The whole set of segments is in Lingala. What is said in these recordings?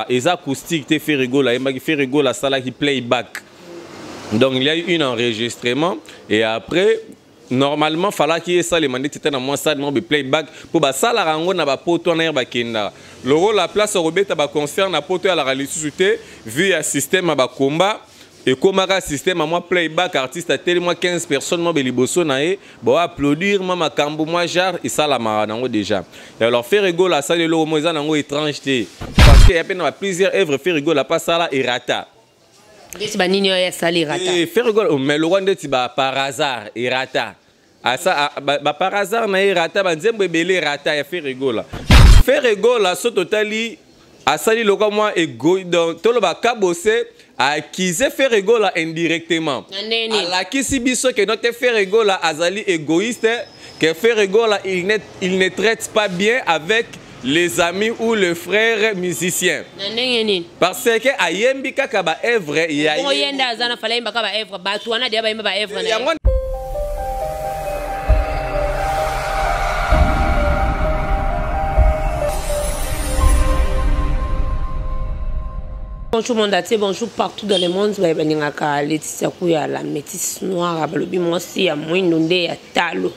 Eza acoustique te. Ferre Gola ayembaki, Ferre Gola asalaki playback. Donc il y a eu un enregistrement et après, normalement, falaki esalema ndeti te na mwa salle moko playback, mpo basalaka yango na bapoto wana. Ye bakendaka lokola place ya kobeta baconcert na poto eyalaka lisusu te, vu ya système ya bakomba ekomaka système ya mwa playback. Artiste ateli mwa 15 personnes mwa beliboso na ye, boapplaudir mwa makambo mwa genre esalamaka nango déjà. Et alors, Ferre Gola asali eloko mo eza nango étrange te, parce que ya mpe na baplusieurs œuvre Ferre Gola apasala erata. Ndeti banini oyo asali erata? Ferre Gola, mais lokwa ndeti ba Par hasard erata, asa ba Par hasard na ye erata, banzembo ebele erata ya Ferre Gola. Ferre Gola, so totali, asali lokwa mwa ego. Donc toloba Kabose accuse Ferre Gola indirectement. Na ndenge nini? Alakisi biso ke note Ferre Gola azali égoïste, que Ferre Gola il ne traite pas bien avec les amis ou les frères musiciens. Na ndenge nini? Parce que ayembi kaka baœuvre ya Bongo ye nde aza na fala yembaka baœuvre, bato wana deya bayemba baœuvre na ye. Yango. Bonjour monde entier, bonjour partout dans le monde. Balingaka Laetitia Kouya, la métisse noire, balobi mwasi ya mwindo nde ya talo.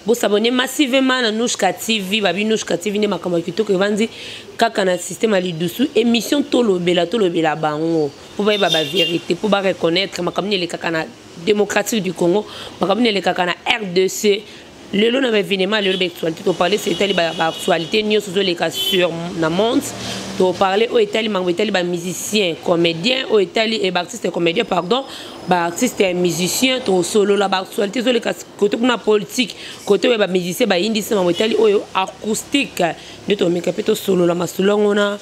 Bosabonner massivement na Nouchka TV, babi Nouchka TV nde makambo ya kitoko evandi kaka na système ya lidusu. Émission tolobela, tolobela bango mpo bayeba bavérité, mpo bareconnaître makambo nini elekaka na Démocratique du Congo, makambo nini elekaka na RDC. Lelo na baévénement, lelo baactualité, toparle se etali baactualité nyonso ozoleka sur na monde. Toparle oyo etali makambo etali bamusicien comédien, oyo etali baartiste comédien, pardon, baartiste ya musicien. Tosolola baactualité ezoleka kote kuna politique, kote oyo bamusicien bayindisi makambo etali oyo acoustique. Nde tomeka mpe tosolola masolo yango na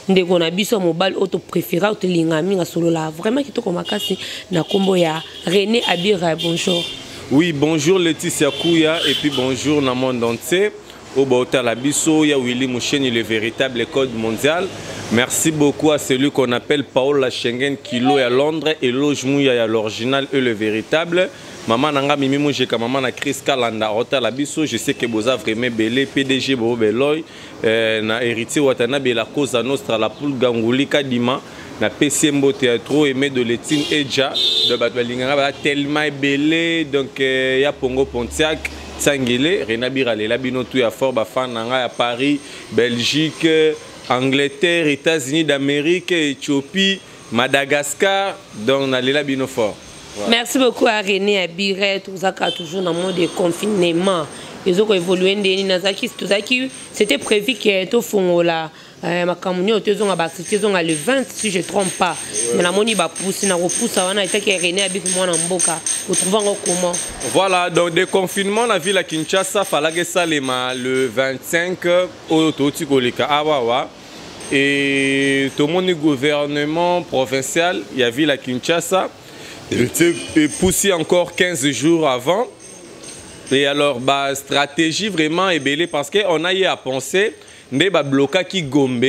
ndeko na biso ya mobali oyo topréféra, oyo tolinga mingi, asolola vraiment kitoko makasi, na nkombo ya René Abira. Bonjour. Oui, bonjour Laetitia Kouya et puis bonjour dans le monde entier. Au Baotala Biso, ya Willy Moucheni, le véritable code mondial. Merci beaucoup à celui qu'on appelle Paola Schengen Kilo à Londres et Loge Mouya à l'original et le véritable. Maman nanga Mimi Mujeka, maman na Chris Kalanda, Otala Biso, je sais que boza vraiment belé, PDG Bobo Beloy, na héritier Watanabe, la Cosa Nostra, la poule Gangouli Kadima, na pesi mbote ya trop aimé de Letine Eja, de bato balingaka baza tellement ebele. Donc ya Pongo Pontiac Tsangele, Rena Biralela, bino tu ya fort, bafan na ngai ya Paris, Belgique, Angleterre, États-Unis d'Amérique, Éthiopie, Madagascar, donc nalela bino fort. Voilà. Merci beaucoup à René Abire. Tozaka toujours dans le mode de confinement. Ezoko évoluer ndeni nazaki tozaki, c'était prévu que tofongola makambo nyonso, tozonga baactivité, ezonga le 20 si je trompe pas, mais namoni bapusi na kopusa wana. Etaki René Abiki, mwana mboka, otrouve yango comment? Voilà, donc déconfinement na ville ya Kinshasa falaki esalema le 25 oyo touti koleka awawa. Et tomoni gouvernement provincial ya ville ya Kinshasa epusi encore 15 jours avant. Et alors, bah, stratégie vraiment ebele, parce que on a eu à penser nde bablokaki Gombe,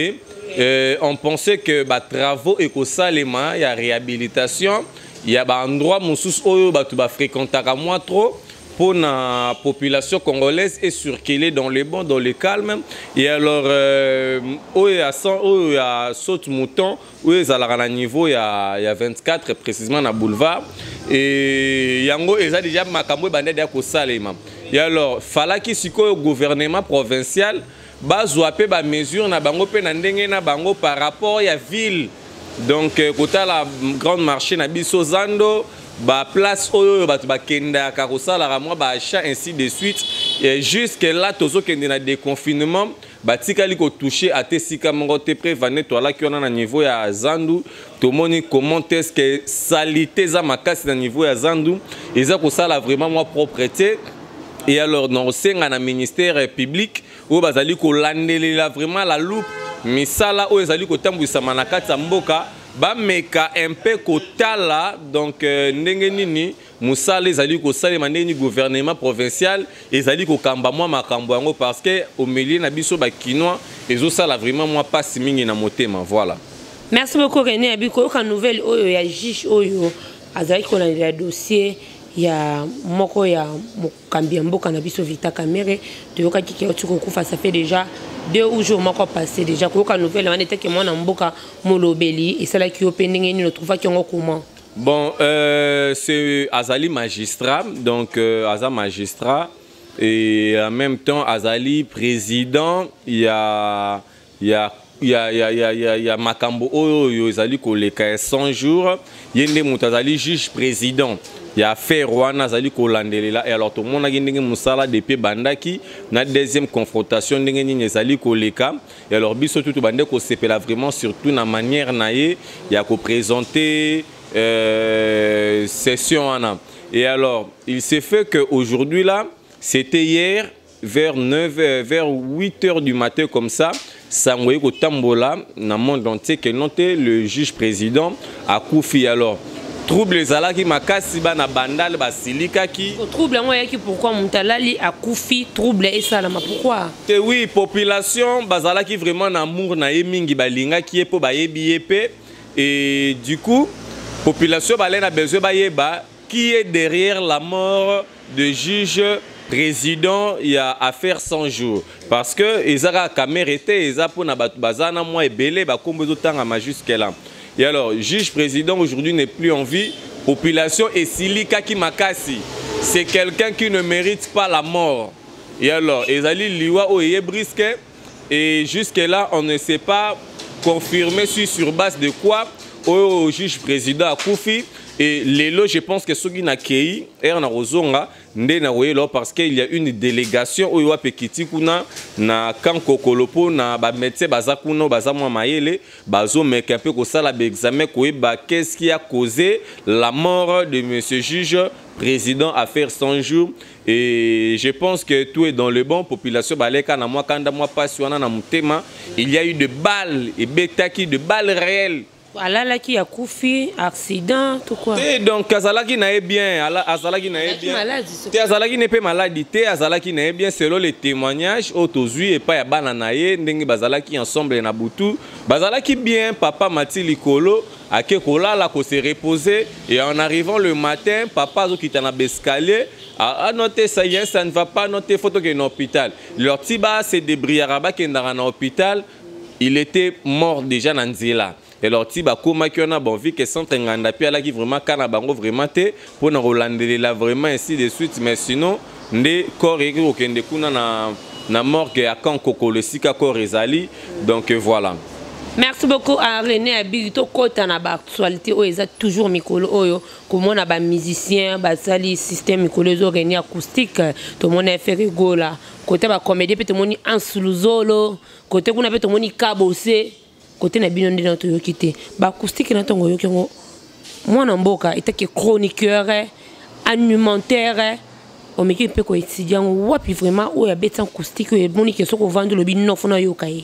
on pensait que ba travaux ekosalema ya réhabilitation ya baendroit mosusu oyo bato bafréquentaka mwa trop pour la population congolaise et circuler dans le bon, dans le calme. Et alors, oyo ya oyo ya saute mouton, oyo ezalaka na niveau ya 24, précisément na boulevard, et yango eza déjà makambo ebanda ya kosalema. Et alors, falaki sikoyo gouvernement provincial bazwa mpe bamesure na bango mpe na ndenge na bango par rapport ya ville. Donc kotala grande marché na biso, zando, baplace oyo oyo bato bakendaka kosalaka mwa baachat, ainsi de suite. Et jusque là tozokende na déconfinement, batikali kotouche ate esika moko te. Preuve, toalaki wana na niveau ya zandu, tomoni comment est-ce que salité eza makasi na niveau ya zandu, eza kosala vraiment mwa propreté. Et alors, na osenga na ministère public oyo bazali kolandelela vraiment la loupe misala oyo ezali kotambwisama na kati ya mboka, bameka un peu kotala donc ndenge nini mosala ezali kosalema, ndenge nini gouvernement provincial ezali kokamba mwa makambo yango, parce que au milieu na biso bakinois ezosala vraiment mwa mpasi mingi na motema. Voilà. Merci beaucoup René Abi. Koyoka nouvelle oyo ya juge oyo azalaki kolandela dossier. Ya moko ya mokambi ya mboka na biso, Vital Kamerhe, toyokaki ke auti kokufa. Ça fait déjà 2 jours moko passé déjà. Koyoka nouvelle wana etake mwana mboka molobeli, esalaki yo mpe ndenge nini? Otrouvaki yango comment? Bon, c'est azali magistrat, donc aza magistrat et en même temps azali président ya makambo oyo oyo ezali koleka ya 100 jours. Ye nde moto azali juge président ya affaire wana, azali kolandelela. Et alors tomonaki ndenge mosala depuis ebandaki na deuxième confrontation, ndenge nini ezali koleka. Et alors biso tu tobande kosepela vraiment, surtout na manière na ye ya koprésenter session wana. Et alors il s'est fait que aujourd'hui là, c'était hier vers 9, vers 8 heures du matin comme ça, sango ye kotambola na monde entier que non te, le juge président akufi. Alors trouble ezalaki makasi, bana Bandale basilikaki. Trouble yango eyaki pourquoi? Moto alali, akufi, trouble esalama pourquoi? Te, oui, population bazalaki vraiment na amour na ye mingi, balingaki ye mpo bayebi ye mpe. Et du coup population balai na besoin bayeba qui est derrière la mort de juge président ya affaire 100 jours, parce que eza kaka Kamerhe te, eza mpona bato baza na mwa ebele, bakombo ezotangama jusque là. Et alors juge président aujourd'hui n'est plus en vie, population esilikaki makasi. C'est quelqu'un qui ne mérite pas la mort. Et alors ezali liwa oyo eye brusque et jusque là on ne sait pas confirmer sur base de quoi oyo juge président akufi. Et lelo, je pense que soki nakei ere na kozonga nde na koyela, parce que il y a une délégation oyo wapi ekiti kuna na camp Kokolo mpo na bamédecin baza kuna, baza mwa mayele, bazomeka mpe kosala baexamen, koyeba qu'est-ce qui a causé la mort de monsieur juge président affaire 100 jours. Et je pense que tout est dans le bon. Population baleka na mwa kanda, mwa pasi wana na motema. Il y a eu de balles ebetaki, de balles réelles. Alalaki, akufi, accident to quoi? Te, donc azalaki na ye bien, azalaki na ye bien te, azalaki ne mpe maladi te, azalaki na ye bien selon les témoignages oyo tozwi epai ya bana na ye, ndenge bazalaki ensemble na butu, bazalaki bien. Papa mati likolo, ake kolala, kose reposer, et en arrivant le matin, papa azokita na baescalier: "Ah, ah non te, ça y est, ça ne va pas, non te, faut tokende na hôpital." Leur ti ba se débrouillaka, bakendaka na hôpital, il était mort déjà na nzela. Alors ti bakomaki wana, bon, vu que centre Nganda mpe alaki vraiment ka na bango vraiment te mpona kolandelela vraiment, ainsi de suite. Mais sinon nde corps eyeki kokende kuna na morgue ya camp Kokolo, esika corps ezali. Donc voilà. Merci beaucoup à René Abiri. Tokɔta na baactualité oyo eza toujours mikolo oyo, komona bamusicien basali système mikolo ezo René acoustique. Tomoni Ferre Gola kote, bacomédien mpe tomoni Ansuluzolo kote kuna, mpe tomoni Kabose kote na bino. Nde na toyoki te baacoustique na ntongo, oyoki yango, mwana mboka etaki chroniqueur animateur, omeki mpe koétudier yango wapi vraiment oyo abeti acoustique oyo emoni ke soki ovandi olobi no fona oyoka ye?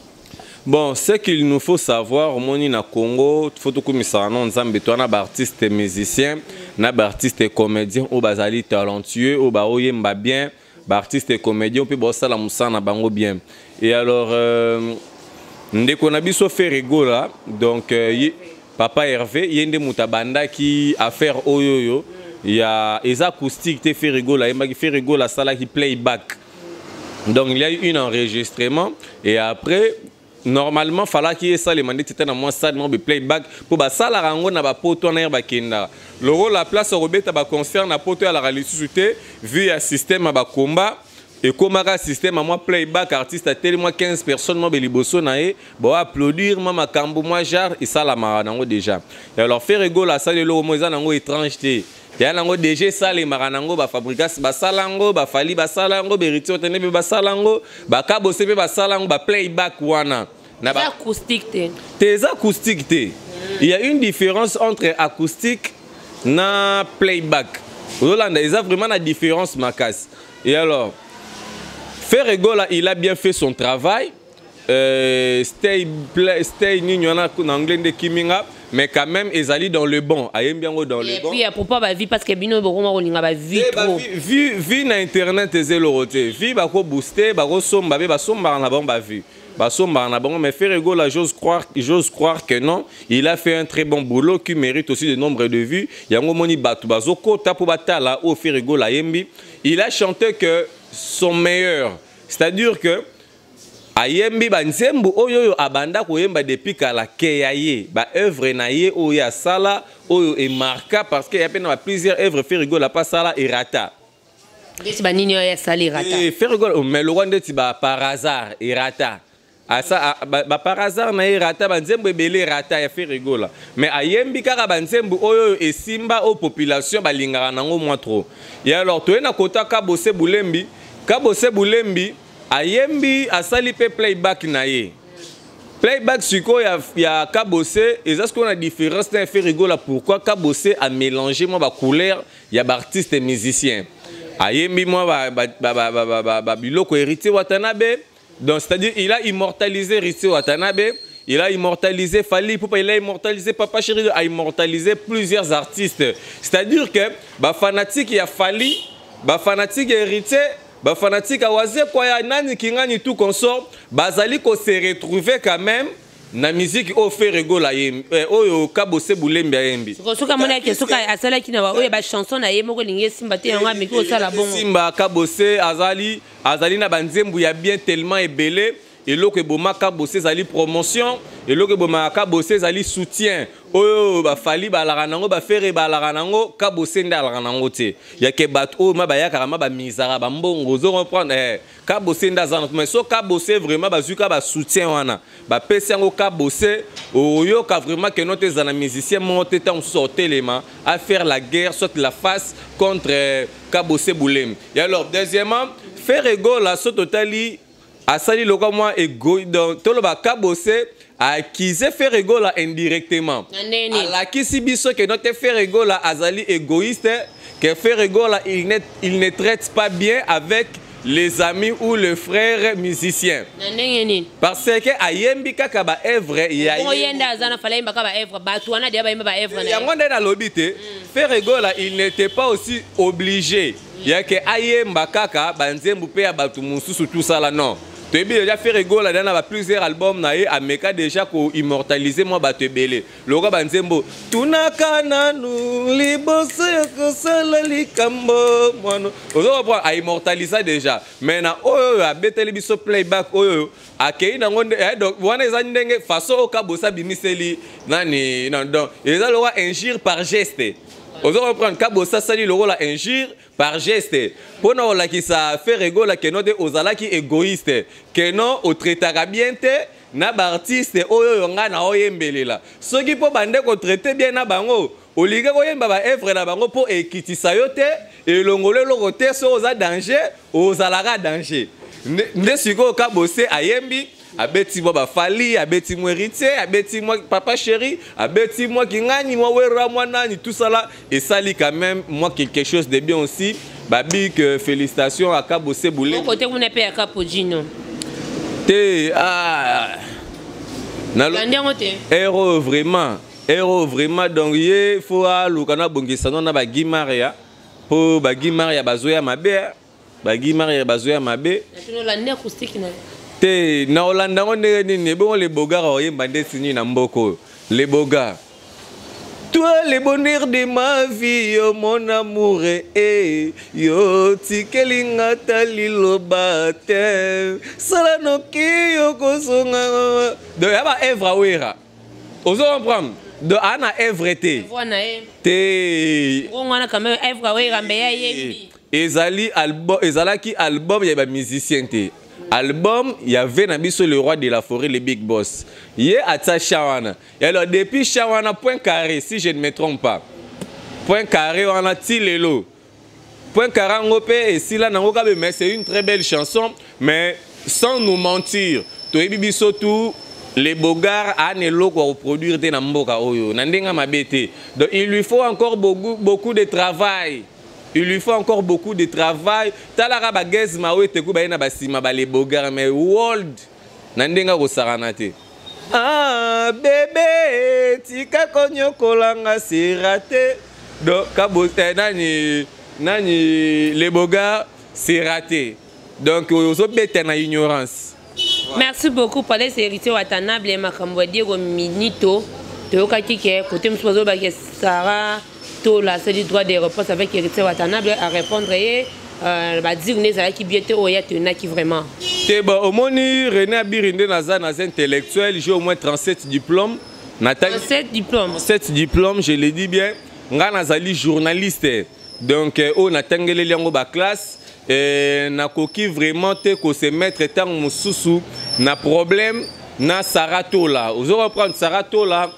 Bon, ce qu'il nous faut savoir, omoni na Congo, faut tokumisaka no Nzambe. To wana baartiste musicien na baartiste comédien oyo bazali talentueux, oyo baoyemba bien, baartiste comédien mpe baosala mosala na bango bien. Et alors ndeko na biso Ferre Gola, donc papa Hervé, ye nde moto abandaki affaire oyo oyo ya eza acoustique te. Ferre Gola ayembaki, Ferre Gola asalaki playback. Donc il y a eu un enregistrement et après normalement falaki esalema ndeti te na mwa salle moko playback, mpo basalaka yango na bapoto wana. Ye bakendaka lokola place akobeta baconcert na poto eyalaka lisusu te, vu ya système ya bakomba, ekomaka système ya mwa playback. Artiste ateli mwa 15 personnes mwa beliboso na ye, boapplaudir mwa makambo mwa genre esalamaka nango déjà. Et alors Ferre Gola asali eloko mo eza nango étrange te, ya nango déjà esalemaka nango. Bafabrikas basala yango, bafali basala yango, Beriti Otene mpe basala yango, bakabose mpe basala yango, baplayback wana. Na ba acoustique te? Te, eza acoustique te. Il y a une différence entre acoustique na playback. Ozolanda, eza vraiment na différence makasi. Et alors Ferre Gola, il a bien fait son travail. Stay, play, stay nini wana na anglais nde kiminga, mais quand même ezali dans le bon, ayembi yango dans le Et bon. puis à propos ba vues, parce que bino bokoma kolinga ba vues Eh, ba trop. Vues na internet eza eloko te. Vues bakobooste, bakosomba mpe, basombaka na bango bavues, basombaka na bango. Mais Ferre Gola, j'ose croire que non, il a fait un très bon boulot qui mérite aussi de nombre de vues. Yango moni bato bazokota mpo batala oyo Ferre Gola ayembi. Il a chanté que son meilleur, c'est-à-dire que ayembi banzembo oyo abanda koyemba depuis kala, ke ya ye baœuvre na ye oyo asala, oyo emarka, parce que ya mpe na ba plusieurs œuvres Ferre Gola pasala erata. Ndeti banini oyo asali erata? Eh, Ferre Gola, mais lokwa ndeti ba Par hasard erata, asa ba Par hasard na ye erata, banzembo ebele erata ya Ferre Gola, mais ayembi kaka banzembo oyo esimba, oyo population balingaka nango mwa trop. Et alors toye na kota Kabose Bulembi. Kabose Bulembi ayembi, asali mpe playback na ye. Playback sikoyo ya Kabose eza sikoyo na différence na Ferre Gola. Pourquoi? Kabose amélange mwa bacouleur ya baartiste musicien, ayembi mwa babiloko Héritier Watanabe. Donc c'est-à-dire il a immortalisé Héritier Watanabe, il a immortalisé Fally Ipupa, il a immortalisé Papa Chéri, a immortalisé plusieurs artistes. C'est-à-dire que bafanatique ya Fally, bafanatique ya Héritier, bafanatique ya Wazekwa, ya nani, kingani, tout consort, bazali ko se retrouver quand même na musique oyo Ferre Gola ayembi, oyo Kabose Bulembi ayembi. Soki amonaki, soki asalaki na oyo bachanson na ye moko elingi esimba te, yango ameki kosala bongo. Simba Kabose azali na banzembo ya bien tellement ebele. Eloko ebomaka Bose ezali promotion, eloko ebomaka Bose ezali soutien oyo baFally balaka nango, baFerre balaka nango, Kabose nde alaka nango te. Yake bato oyo ma bayakaka ma bamisaka bambongo, ozo comprendre? Kabose nde aza na, mais so Kabose vraiment bazwi ka basoutien wana, bapesi yango Kabose, oyoka vraiment ke no te, eza na musicien moko te ntango mosusu otelema à faire la guerre, soit la face contre Kabose Bulemi. Et alors deuxièmement, Ferre Gola, so totali, asali lokwa mwa ego. Donc toloba Kabose accuse Ferre Gola indirectement. Na ndenge nini? Alakisi biso ke no te, Ferre Gola azali égoïste, que Ferre Gola il ne traite pas bien avec les amis ou le frère musicien. Na ndenge nini? Parce que ayembi kaka baœuvre ya Bongo ye nde aza na Fally, ayembaka baœuvre, bato wana deya bayemba baœuvre na ye. Yango nde nalobi te, Ferre Gola, il n'était pas aussi obligé yake ayemba kaka banzembo mpe ya bato mosusu tosala. Non, toyebi déjà Ferre Gola da na ba plusieurs album na ye, ameka déjà koimmortaliser mwa bato ebele, lokola banzembo tunaka nanu liboso ya kosala likambo mwana, ozo comprendre? Aimmortalisa déjà, mais na oyo oyo abeteli biso playback oyo akei nango nde donc wana eza ndenge façon oyo Kabose abimiseli nani. Non, donc eza lokola injure par geste, ozo comprendre? Kabose asali lokola injure par geste mpona kolakisa Ferre Gola keno te ozalaki égoïste, keno otraitaka bien te na baartiste oyo oyo ngai na oyembelela. Soki mpo bande kotraite bien na bango, olingi koyemba baœuvre na bango mpo ekitisa yo te, elongolo eloko te. Soki oza danger, ozalaka danger. Nde sikoyo Kabose ayembi, abeti mwa baFally, abeti mwa Héritier, abeti mwa Papa Chéri, abeti mwa kingani, mwa Wera, mwa nani, tout ça là esali quand même moi quelque chose de bien aussi. Babi que félicitations à Kabose Boulé. Kote kuna mpe ya Kapojino. Te, ah, Landi yango te. Héros vraiment, héros vraiment. Donc ye faut aluka na bongisa no na bagimaria, mpo bagimaria bazoya mabe, bagimaria bazoya mabe. Natuni, olandi acoustique na ye? Te, na olanda yango ndenge nini? Ebongo Lebogar oyemba ndeti nini na mboka oyo? Lebogar: "Toi le bonheur de ma vie, yo mon amour, eh, yo tikeli nga ta liloba te, sala noki yo kozonga." Donc ya baœuvre awera, ozo comprendre? Donc aa na œuvre te. Voix na ye. Te. Ngo wana quand même œuvre awera mbe ya yembi. Ezali album, ezalaki album ya bamusicien te, album ya ve na biso le roi de la forêt, le big boss. Ye atia cha wana. Et alors depuis cha wana, Point carré, si je ne me trompe pas, Point carré wana ti lelo, Point carré yango mpe esila nango kabe. Mais c'est une très belle chanson. Mais sans nous mentir, toyebi biso tout, les Bogards ana eloko ya koproduire te na mboka oyo na ndenge mabe te. Donc il lui faut encore beaucoup, beaucoup de travail, il lui faut encore beaucoup de travail. Talaka bagaz mawe teku baye na basima bale Bogar, mais world Na ndenge akosakana te. Ah bebe, tika konyokolanga, c'est raté. Donc kabo, nani nani, le boga, c'est raté. Donc ozobeta na ignorance. Merci beaucoup. Palais Héritier Watanabe, makambo ya Diego Minito, toyokaki ke kote mosusu bazolobaki Sara Tola asali droit de réponse avec Héritier Watanabe, a répondre ye badire nde ezalaki bien te, oyo ya tenaki vraiment. Te, bon, omoni René Abiri nde naza intellectuel, j'ai au moins 37 diplômes. Natali 7 diplôme. 7 diplômes, je le dis bien. Nga nazali journaliste, donc oyo natangeleli yango baclasse, nakoki vraiment te kose mettre ntango mosusu na problème na Sara Tola. Ozo reprendre Sara Tola,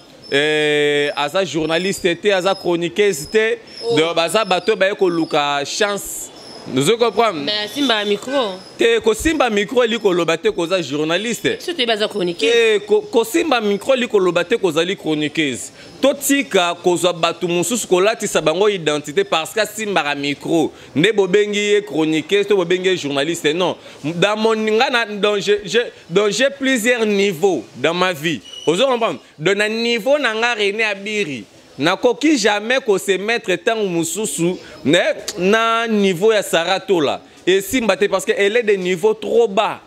aza journaliste te, aza chroniqueuse te. Oh. Donc baza bato baye koluka chance, ozo comprendre? Mais asimbaka micro. Te, kosimba micro eli koloba te koza journaliste. So toyebi aza chroniqueur. Te, kosimba micro eli koloba te kozali chroniqueuse. Totika kozwa bato mosusu kolatisa bango identité parce que asimbaka micro nde bobengi ye chroniqueuse to bobengi ye journaliste. Non, dans mon nga na, donc donc j'ai plusieurs niveaux dans ma vie, ozo comprendre? Donc na niveau na nga René Abiri, nakoki jamais kose mettre ntango mosusu na niveau ya Sara Tola, esimba te, parce que elle est de niveau trop bas,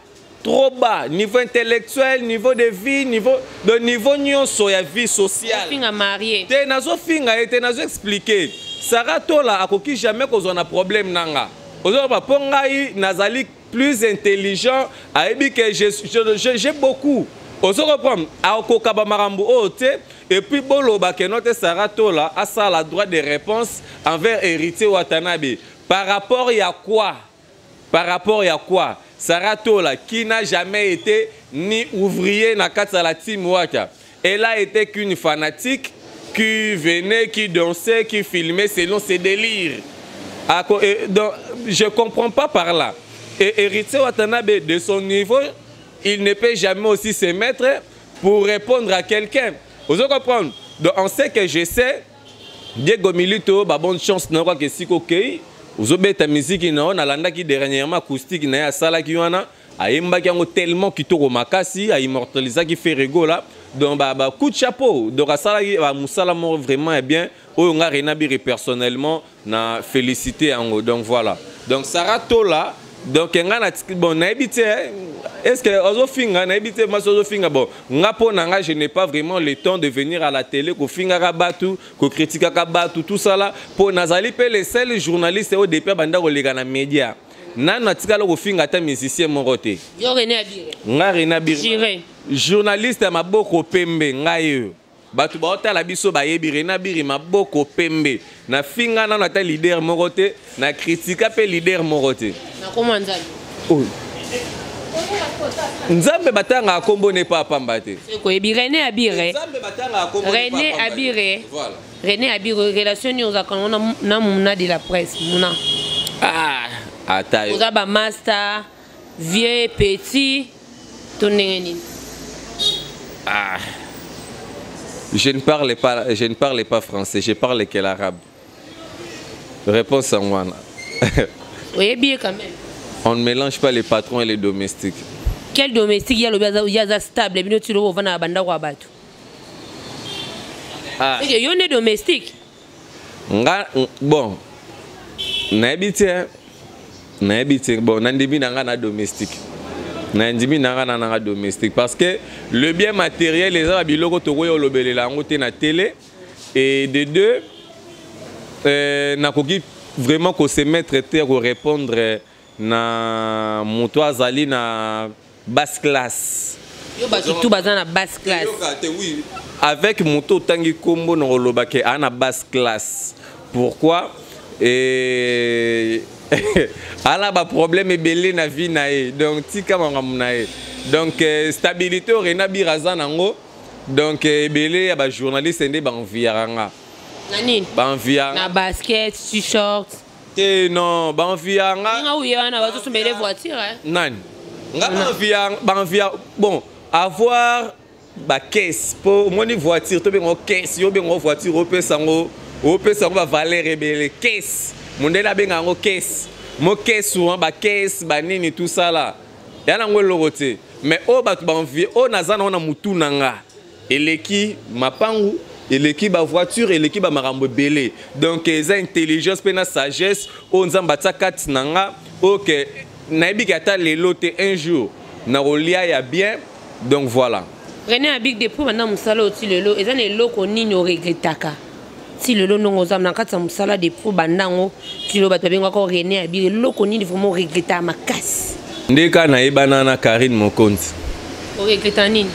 trop bas, niveau intellectuel, niveau de vie, niveau de niveau nyonso ya vie sociale. Finga marié. Te, nazofinga ye te, nazoexpliquer. Sara Tola akoki jamais kozwa na problème na nga, ozoba, mpo ngai nazali plus intelligent, ayebi ke j'ai beaucoup, ozo comprendre? Akoka bamakambo oyo te. Et puis boloba ke no te, Sara Tola asala droit de réponse envers Héritier Watanabe par rapport ya quoi? Par rapport à quoi? Sarah Tola, qui n'a jamais été ni ouvrier na kati ya la team Waka. Elle a été qu'une fanatique qui venait, qui dansait, qui filmait selon ses délires. Donc, je ne comprends pas par là. Et Héritier Watanabe, de son niveau, il ne peut jamais aussi se mettre pour répondre à quelqu'un. Vous comprenez? Donc, on sait que je sais, Diego Milito, bah, bonne chance, n'a pas que si okei ozobeta musique na yo. Nalandaki dernièrement acoustique na ye asalaki wana, ayembaki yango tellement kitoko makasi, aimmortalisaki Ferre Gola. Donc ba coup de chapeau. Donc asalaki mosala moko vraiment ya bien oyo nga René Abiri personnellement na félicité yango. Donc voilà, donc Sara Tola, donc nga na bon, nayebi te, est ce que ozofinga, nayebi te masi ozofinga. Bon, nga mpo na nga, je n'ai pas vraiment le temps de venir à la télé kofingaka bato, kokritikaka bato, tout ça là, mpo nazali mpe le seul journaliste oyo depuis abanda koleka na média nano atikala kofinga ata musicien moko te. Yo René Abiri. Nga René Abiri. Juré. Journaliste ya maboko pembe, ngai oyo bato baotala biso bayebi René Abiri, maboko pembe. Nafinga nano ata leader moko te, na kritika mpe leader moko te. Nakoma Nzambe. Oyo Nzambe batangaka nkombo ne pa pamba te. Koyebi René Abiri. Nzambe batangaka nkombo ne pa René pamba te. Abiri. Voilà. René Abiri, relation nini ozalaka nango na muna de la presse, muna? Ah, ata yo. Oza bamaster, vieux, petit, to ndenge nini? Ah. Je ne parle pas français, je parle que l'arabe. Réponse en wana. Oyebi ye quand même. On ne mélange pas les patrons et les domestiques. Quel domestique? Ya lobi ye aza stable, bino ti lobi ovanda na bandako ya bato. Ah. Eke yo nde domestique. Nga, bon, nayebi te, nayebi te. Bon, nandimi na nga na domestique. Nandimi na nga na nanga domestique parce que le bien matériel eza ba biloko tokoya olobelela yango te na télé. Et de deux, nakoki vraiment kose mettre te korépondre na moto azali na basse classe. Yo bato tu baza na basse classe. Yoka te, oui. Avec moto otangi nkombo na koloba ke aa na basse classe, pourquoi? Et ala baproblème ebele na vie na ye, donc tika makambo na ye. Donc stabilité oyo René Abiri aza nango, donc ebele ya bajournaliste nde baenviaka nga. Na nini? Baenviaka. Na basket, t-shirt? Te, non, baenviaka nga. Nga oye wana bazosombele voiture, hein? Nani nga baenvia? Baenvia, bon, avoir bacaisse mpo omoni voiture, tobenga caisse, yo obenga voiture, opesa yango, opesa yango bavaleur ebele. Caisse, mondele abenga yango caisse, mo caisse souvent, bacaisse banini, tout ça là, ya nango eloko te. Mais oyo bato baenvie, oyo naza nango na mutu na nga, eleki mapangu, eleki bavoiture, eleki bamakambo ebele. Donc eza intelligence mpe na sagesse oyo Nzambe atia kati na nga, oyo ke nayebi ke ata lelo te, un jour nakolia ya bien. Donc voilà. René Abiri, depuis banda mosala oyo ti lelo, eza na eloko nini oregretaka ti lelo, ndongo oza na kati ya mosala? Depuis banda yango ti lelo, bato babengaka René Abiri, eloko nini vraiment oregretaka makasi? Nde kaka nayebana na Karine Mokonzi. Oregreta nini?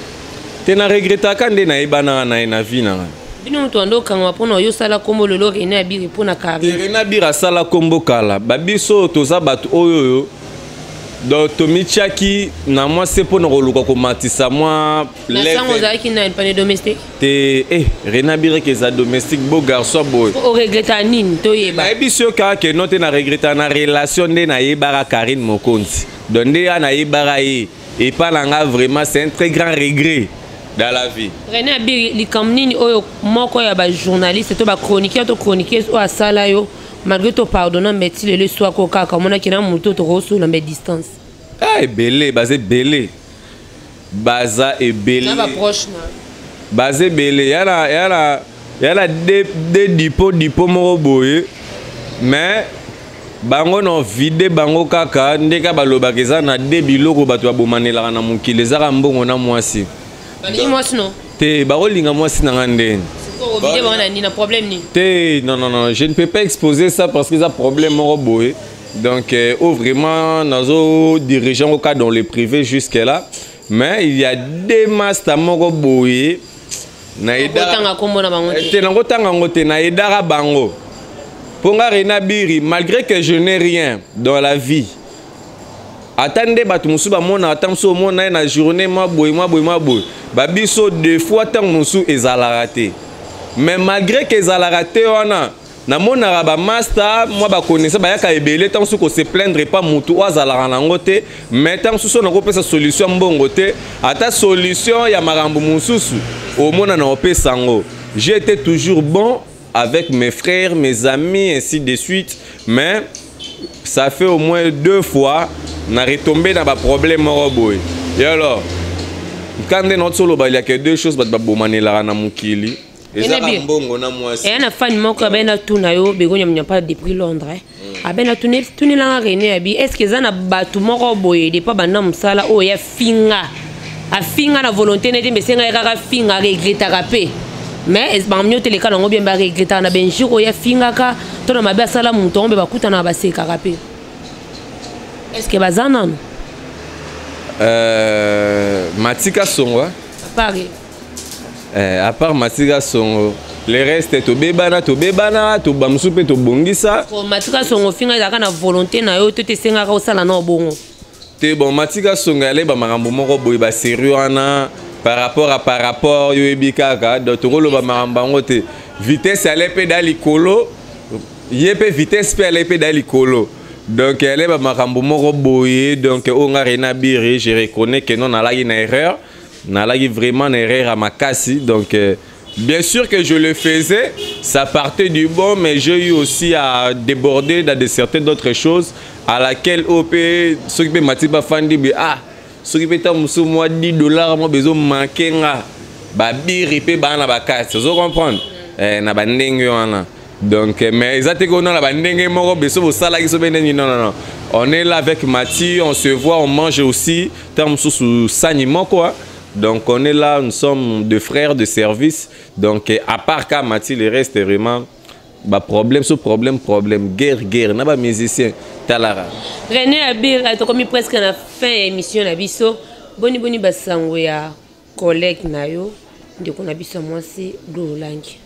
Te, na regretaka nde nayebanaka na ye na vie na nga. Bino moto wanda okangama mpona oyo osala kombo lelo, René Abiri, mpona Karine? René Abiri asala kombo kala. Babiso toza bato oyo donc tomitiaki na mwa se mpona koluka komatisa mwa. Na sango ozalaki nani pane domestique? Te, René Abiri eza domestique, beau garçon boye. Oregreta nini, toyeba? Nayebi so kaka ke no te, na regreta na relation nde nayebaka Karine Mokonzi. Donc nde ya nayebaka ye epa na nga, vraiment c'est un très grand regret dans la vie. René Abiri, likambo nini oyo moko ya bajournaliste to bachroniqueur to chroniqueuse oyo asala yo, malgré to pardonna, mbe ti lelo eswako kaka, omonaki na motu tokosola mbe distance? Ah, ebele, baza ebele, baza ebele. Na baproche na? Baza ebele. Yana de dipo dipo moko boye, mais bango na vide bango kaka ndeka balobaka. Eza na de biloko bato babomanelaka na mokili, ezaka mbongo na mwasi. Balingi mwasi no? Te, bakolinga mwasi na nga ndeni? Ovide bango na nini, na problème nini? Te, non, non, non, je ne peux pas exposer ça parce que eza problème moko boye. Donc oh, vraiment nazo dirigeant au cas dans le privé jusque là, mais il y a des master moko boye. Otanga kombo na bango te? Te, nakotanga yango te. Nayedaka bango mpo nga René Abiri, malgré que je n'ai rien dans la vie, ata nde bato mosusu bamonaka, ata mosusu omona ye na journée mwa boye, mwa boye, mwa boye, babiso deux fois, ntango mosusu ezalaka te. Mais malgré ke ezalaka te wana, namonaka bamaster mwa bakonesa bayaka ebele, ntango mosusu kose plaindre pa motu oyo azalaka nango te. Mais ntango mosusu oyo nakopesa solution ya mbongo te, ata solution ya makambo mosusu omona na opesa yango. J'ai été toujours bon avec mes frères, mes amis, ainsi de suite, mais ça fait au moins deux fois na retombé dans baproblème moko boye. Et alors quand nde nauti oloba, il y a que deux choses bato babomanelaka na mokili, ezaka mbongo na mwasi. Eya na fani moko abe na tuna yo begonya pa depuis Londres, abe na tunelanga René Abi, est ce que eza na bato moko boye depuis banda mosala oyo ya finga, afinga na volonté nete, mbe esenga ye kaka finga, aregretaka mpe, mais bango nyonso eleka nango bien, baregretaka na benjour oyo afingaka to na mabe asala moto yango, mpe bakutanaka, basekaka mpe? Est ce que baza nano? Matika Songo. Apart? À part Matika Songo, le reste tobebana, tobebana, tobamosusu mpe tobongisa. Matika Songo, finga ezalaka na volonté na yo to te, esengaka osala na bongo? Te, bon, Matika Songo aleba makambo moko boye basérieux wana par rapport à par rapport yo yebi kaka. Donc tokoloba makambo yango te. Vitesse ale mpe da likolo, ye mpe vitesse mpe ale mpe da likolo. Donc aleba makambo moko boye. Donc oyo nga René Abiri, je reconnais que non, nalaki na erreur, nalaki vraiment na erreur ya makasi. Donc bien sûr que je le faisais, ça partait du bon, mais j'ai eu aussi à déborder dans de certaines autres choses à laquelle OP soki mpe mati bafandi be, ah, soki mpe ntango mosusu mwa 10 $ mwa bezomanke nga, babiri mpe baa na bakasi, ozo comprendre, na bandenge wana. Donc mais eza te kona na bandenge moko beso bosalaki so mpe ndenge. Non, non, non, on est là avec Mathieu, on se voit, on mange aussi ntango mosusu sani moko, hein. Donc on est là, nous sommes deux frères de service. Donc à part ka Mathieu, le reste vraiment baproblème so problème, problème, guerre, guerre na bamusicien talara. René Abiri, tokomi presque na fin ya émission na biso. Boni boni basango ya collègue na yo, ndeko na biso ya mwasi Glo Olangi?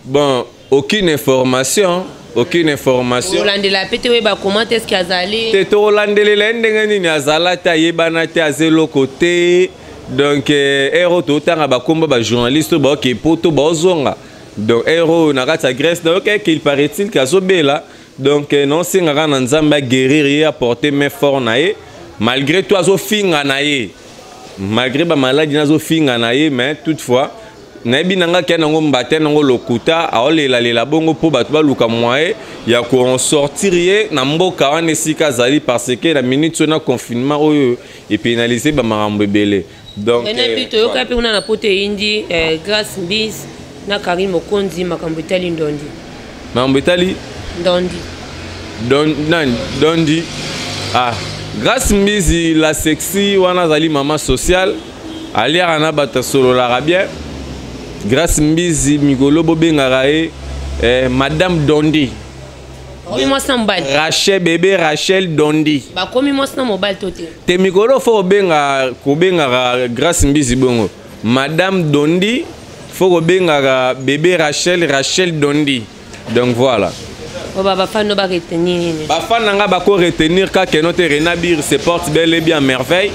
Bon, aucune information, aucune information. Olandela pe te, oyeba comment est ce que azali? Te, tokolandelela ye ndenge nini? Azala te, ayebana te, aza eloko te. Donc ere oyo totanga bakomba bajournaliste oyo baoke poto, baozonga. Donc ere oyo na kati ya Grèce, donc qu'il paraît-il ke azobela. Donc naosengaka na Nzambe aguérir ye, aporter main fort na ye. Malgré tout azofinga na ye, malgré bamaladi na azofinga na ye, mais toutefois Nayebi na nga ke nango mbate nango lokuta, aolelalela bongo mpo bato baluka moyen ya ko sortir ye na mboka wana esika azali, parce que na minute oyo na confinement oyo epénaliser bamakambo ebele. Donc Enabi toyoka mpe kuna na poto eyindi, Grâce Mbis na Karine Mokonzi, makambo etali ndondi. Makambo etali ndondi. Don, nani dondi? Ah, Grâce Mbizi la sexy wana azali mama sociale, aliaka na bato, asololaka bien. Grâce Mbizi mikolo bobengaka ye Madame Dondi. Bakomi mwasi na mobali. Rachel, bébé Rachel Dondi. Bakomi mwasi na mobali to te? Te, mikolo faut kobenga, kobengaka Grâce Mbizi bongo Madame Dondi, faut kobengaka bébé Rachel, Rachel Dondi. Donc voilà. Oyo bafans no baretenir nini? Bafans na nga bako retenir kaka eno te Renabir se porte bel et bien merveille.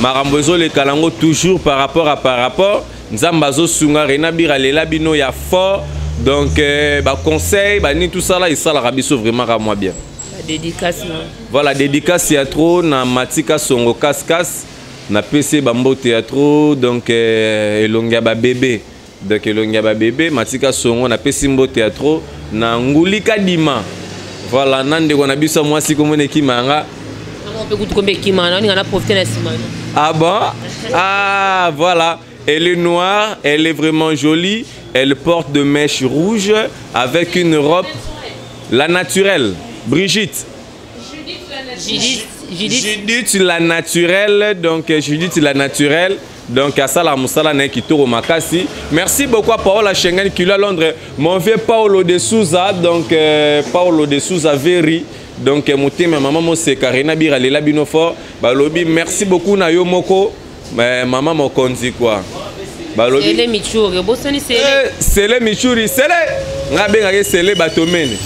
Makambo ezoleka nango toujours par rapport à par rapport Nzambe azosunga Renabir, alela bino ya fort. Donc baconseil banini, tout ça là esalaka biso vraiment ka mwa bien. Badédicace na? Voilà, dédicace ya trop na Matika Songo Kaskas, napesi ye bambote ya trop. Donc elongi ya babebe, donc elongi ya babebe Matika Songo, napesi mbote ya trop na Ngulika Dima. Voilà, na ndeko na biso ya mwasi komona ekima yanga. Yango mpe kutu kombe ekima na oninga na profite na nsima. Ah bon? Ah voilà, elle est noire, elle est vraiment jolie, elle porte de mèches rouges avec une robe la naturelle, Brigitte. Judith, Judith. Judith la naturelle, donc Judith la naturelle. Donc asala mosala na ye kitoko makasi. Merci beaucoup à Paola Schengen qui à Londres, mon vieux Paolo de Souza, donc Paolo de Souza Veri. Donc motema mama moseka Rena Bira lela bino fort. Balobi merci beaucoup na yo moko mama mokonzi quoi. Balobi Sele Michuri, obosani Sele. Sele Michuri, Sele nga bengaki Sele Batomene.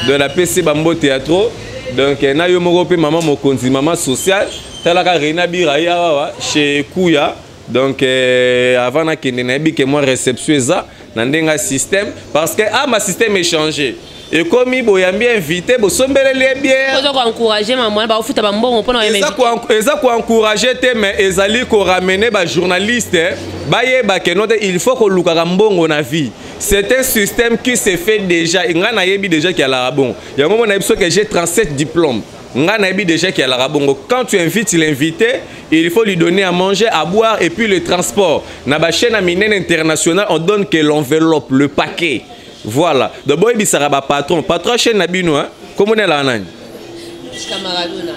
Donc napesi bambote ya trop. Donc na yo moko mpe mama mokonzi, mama sociale, talaka Rena Bira ye awa chez Kuya. Donc avant nakende, nayebi ke mwa réception eza na ndenge ya système, parce que ah, ma système échangé ekomi boyambi invité, bosombeleli ye bière. Oza koencourage mama baofuta bambongo mpona Eza koencourage te, mais ezali koramener bajournaliste bayeba ke no te, il faut kolukaka mbongo na vie. C'est un système qui se fait déjà. Ngai nayebi déjà ki alaka bongo. Yango mo nayebi soki j'ai 37 diplômes, ngai nayebi déjà ki alaka bongo. Quand tu invites l'invité, il faut lui donner à manger, à boire et puis le transport. Na bachaîne ya minene internationale, on donne que l'enveloppe, le paquet. Voilà, donc boyebisaka bapatron, patron chaîne na bino, hein? Komona elaka nani?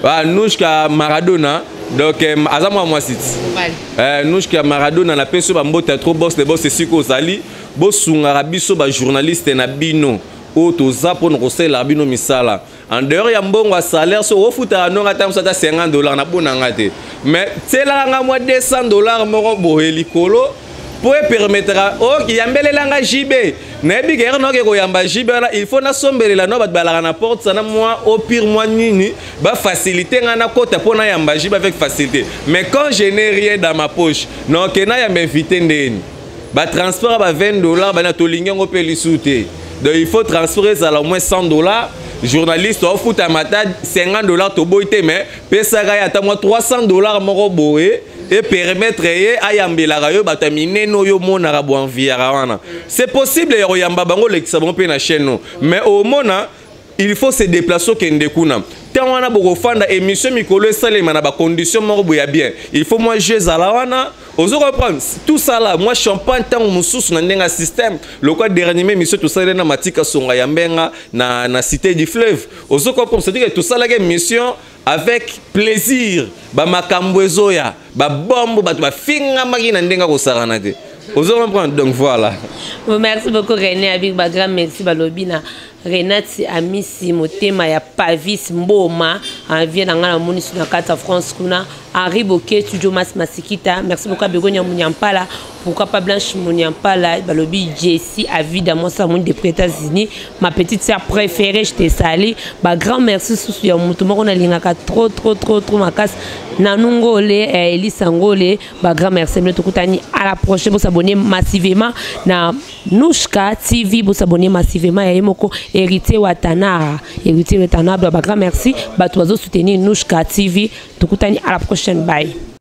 Ah, Nushka Maradona. Donc aza mwa mwasi ti Nushka Maradona, napesi yo bambote ya trop, boss de boss. Esika ozali, bosungaka biso bajournaliste na bino oyo toza mpona kosalelaka bino misala en dehors ya mbongo ya salaire. So ofutaka ndongo ata mosu ata 50 $ na bonanga te, mais tielaka nga mwa 200 $ moko boye likolo mpo epermettra oyambelelanga JB. Nayebi ke ere naoke koyamba JB wana, il faut nasombelela no bato balaka na porte sana mwa au pire mwa nini, bafacilité ngai nakota mpo nayamba JB avec facilité. Mais quand je n'ai rien dans ma poche, noke nayamba invité ndeni? Batransport ba 20 $ bana tolingi yango mpe lisu te. Donc il faut transport ezala au moins 100 $. Journaliste ofutama ata 50 $, toboyi te, mais pesaka ye ata mwa 300 $ moko boye epermettre ye ayambelaka yo bato ya minene oyo omonaka boenviaka wana. C'est possible ya koyamba bango, olekisa bango mpe na chaîne no, mais omona il faut se déplacer, okende kuna. Ntango wana bokofanda, émission mikolo esalema na bacondition moko boye ya bien. Il faut mwa jeu ezala wana, ozo comprendre tout ça là, mwa champagne ntango mosusu na ndenge ya système. Lokwa dernier émission tosaleli na Matika Songa ya Mbenga na Cité du Fleuve, ozo comprendre, c'est-à-dire que tosalaki émission avec plaisir, bamakambo ezoya, babombo, bato bafingamaki na ndenge akosakana te, ozo comprendre. Donc voilà. Bon, merci beaucoup René Abik, ba grand merci. Balobi na Renati Amisi motema ya Pavis Mboma, envie na nga na moni na kati ya France kuna. Henri Boke Studio Mas Masikita, merci beaucoup. Begonia Munyampala, pourquoi pas Blanche Munyampala. Balobi Jessie Avida Mosa Moun depuis États-Unis, ma petite sœur préférée, je te salue. Ba grand merci susu ya mutu moko nalingaka trop trop trop trop makasi, Nanungole Elisa Ngole, ba grand merci. Mle tokutani à la prochaine. Vous s'abonner massivement na Nouchka TV, vous s'abonner massivement ya moko Héritier Watana, Héritier Watana, ba grand merci bato bazo soutenir Nouchka TV. Tokutani à la prochaine, bye.